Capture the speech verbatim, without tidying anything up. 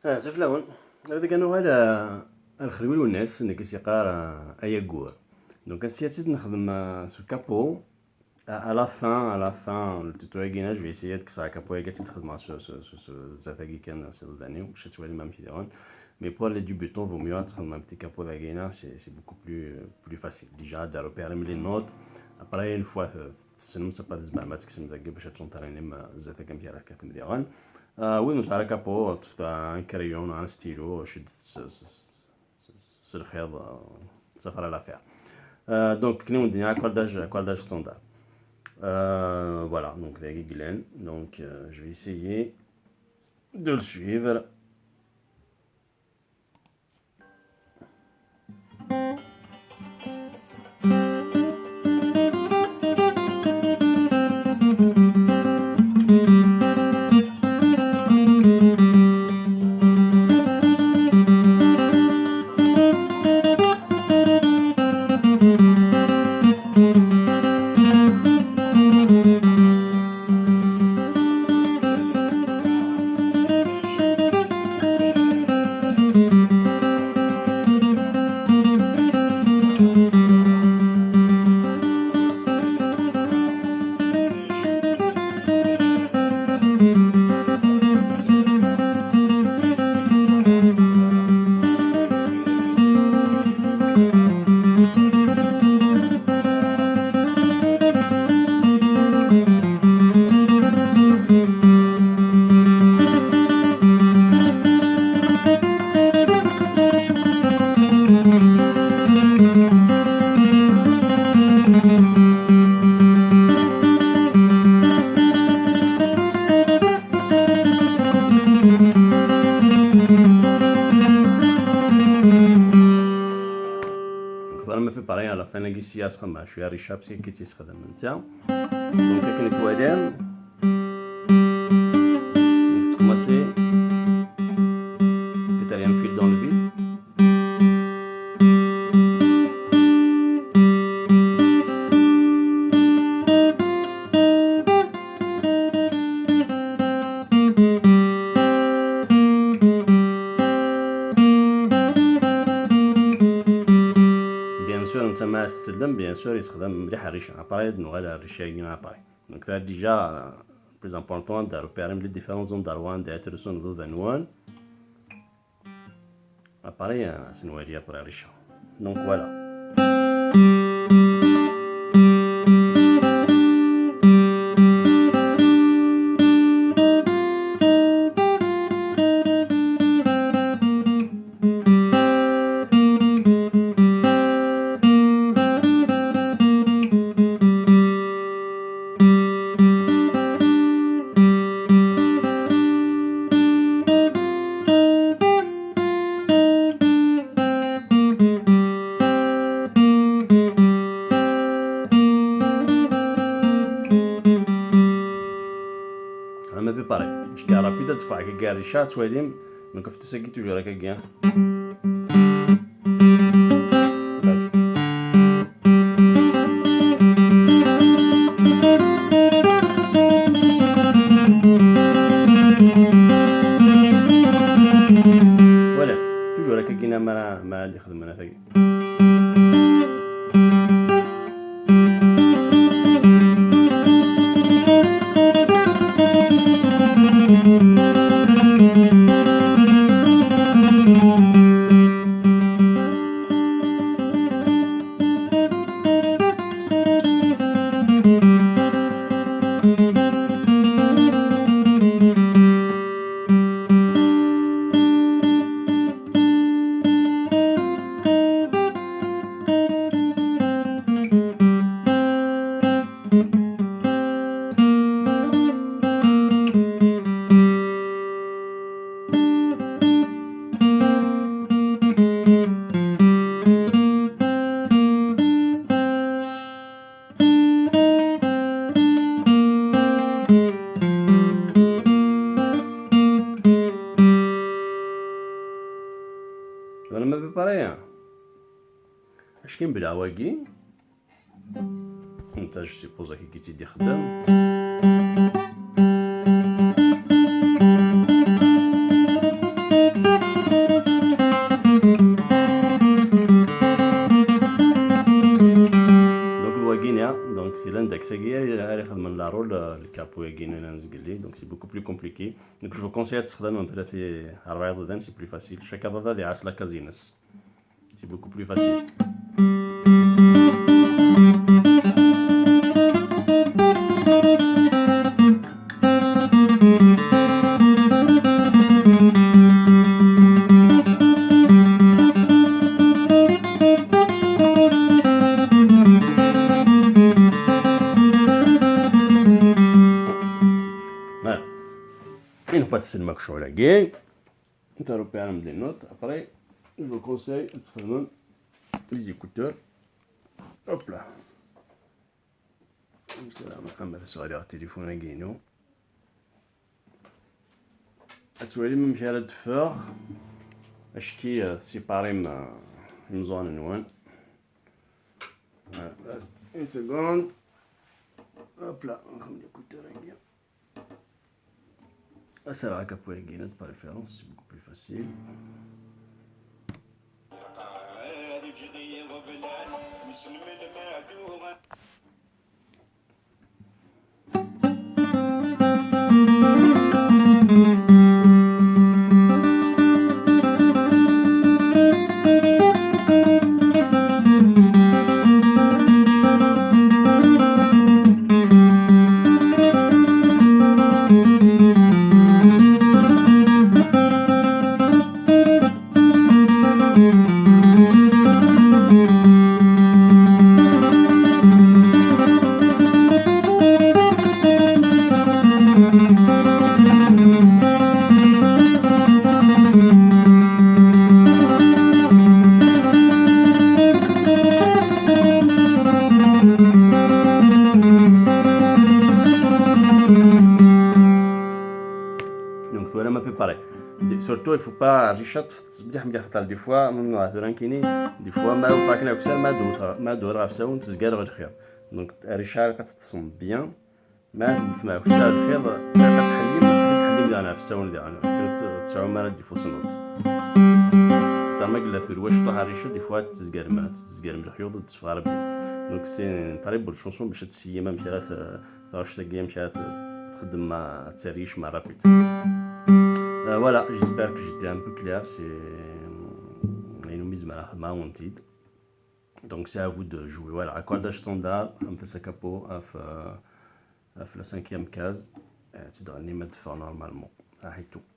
Ah, azul fell-awen. Ad kan uɣal, ah, ar Xelwi Lwennas, nekk i s-yeqqar, ah, Ayagur. Donc, ass-a ad tt-id-nexdem, ah, s le capot. À, à la fin, à la fin, le tuto-agi, je vais essayer de kkseɣ le capot-agi, ad tt-id-xedmeɣ s, s, s, s zdat-agi kan, s iḍudan-iw, bac ad twalim amek i d-iɣen. Mais pour les débutants, vaut mieux ad txedmem un petit capot dagi, c'est, c'est beaucoup plus, plus facile. Déjà, ad repérem les notes. Après, une fois, euh, tessnem, ça pas tzemrem ad tekksem dagi bac ad tentrenem, euh, zdat-agi amek ara tekkatem diɣen. Euh, win ur nesɛi ara capot, ṭṭfet un crayon, un stylo, ceddet s, s, s, s lxiḍ, euh, ça fera l'affaire. Euh, donc, akken i wen-d-nniɣ, akkordage, akkordage standard. Euh, voilà, donc, dagi i yellan. Donc, euh, je vais essayer de le suivre. Ẓrem ma préparé à la fin-agi, si asxemmeɣ cwiya rrica, parce que kif i tt-yessexdam netta. Donc, akken twalam, donc, tettqemmaṣi, quatrième fil dans le vide. Bien sûr, netta ma as-tsellem, bien sûr, yessexdam mliḥ rrica. Après, ad nuɣal ar rrica-agi après. Donc, ça, déjà, euh, plus important, ad repérem les différents endroits anda ad tresum iḍudan-nwen. Après, euh, ad nwali après rrica. Donc, voilà. Ama préparé. Parce que rapide, ad teffeɣ akka rrica, ad twalim. Donc, aftus-agi, toujours akka, hein. Voilà. Toujours akka, hein, ma, ma, Voilà, ma préparé, hein. Ackin bla wagi. Netta, je suppose, akka i tt-id-ixeddem. Apu-agi n zgelli, donc c'est beaucoup plus compliqué. Donc je vous conseille ad tessexdamem tlata, rebɛa iḍudan, c'est plus facile. Chaque aḍad ad iɛass la case-ines. C'est beaucoup plus facile. Voilà. Une fois tessnem akk ccɣel-agi, ntaru pi arem des notes. Après, je vous conseille ad txedmem les écouteurs. Hop là. Salam, ama tesɣali ɣer tilifun-agi-inu. Ad twalim amek ara d-teffeɣ. Acki, euh, tessiparim, euh, imeẓẓuɣen-nwen. Voilà, juste une seconde. Hop là, nxemmem l'écouteur-agi. Ad serrɛeɣ akapu-agi de préférence, c'est beaucoup plus facile. Donc, voilà à peu près. Surtout, il faut pas arricher mliḥ mliḥ, xaṭer des fois, même tura nekkini, des fois, ma ur faqen akessar, ma d-wwteɣ, ma d-wwreɣ ɣef usawen, tezga ɣer lxir. Donc, arricher ad teṭṭsem bien. Ma tewtem akessar lxir, ad tḥellim, ad tḥellim daɣen ɣef usawen daɣen. Akken ur tesɛum ara défaut n note. Xaṭer ma yella turwa ciṭuḥ arricher, des fois, ad tezgarem, ad tezgarem lexyuḍ, ur d-teffeɣ ara bien. Donc, c'est une très bonne chanson bac ad tessnem amek ara t-, taɣect-agi, amek ara t-, txeddem, ma ad terricem rapide. Euh, voilà, j'espère que j'étais un peu clair, c'est, euh, ayen umi zemreɣ xedmeɣ-awen-t-id. Donc c'est à vous de jouer. Voilà, accord standard, xedmet-as akapu ɣef, euh, ɣef la cinquième case, euh, ad tt-id-tɣennim ad d-teffeɣ normalement. Saḥit tout.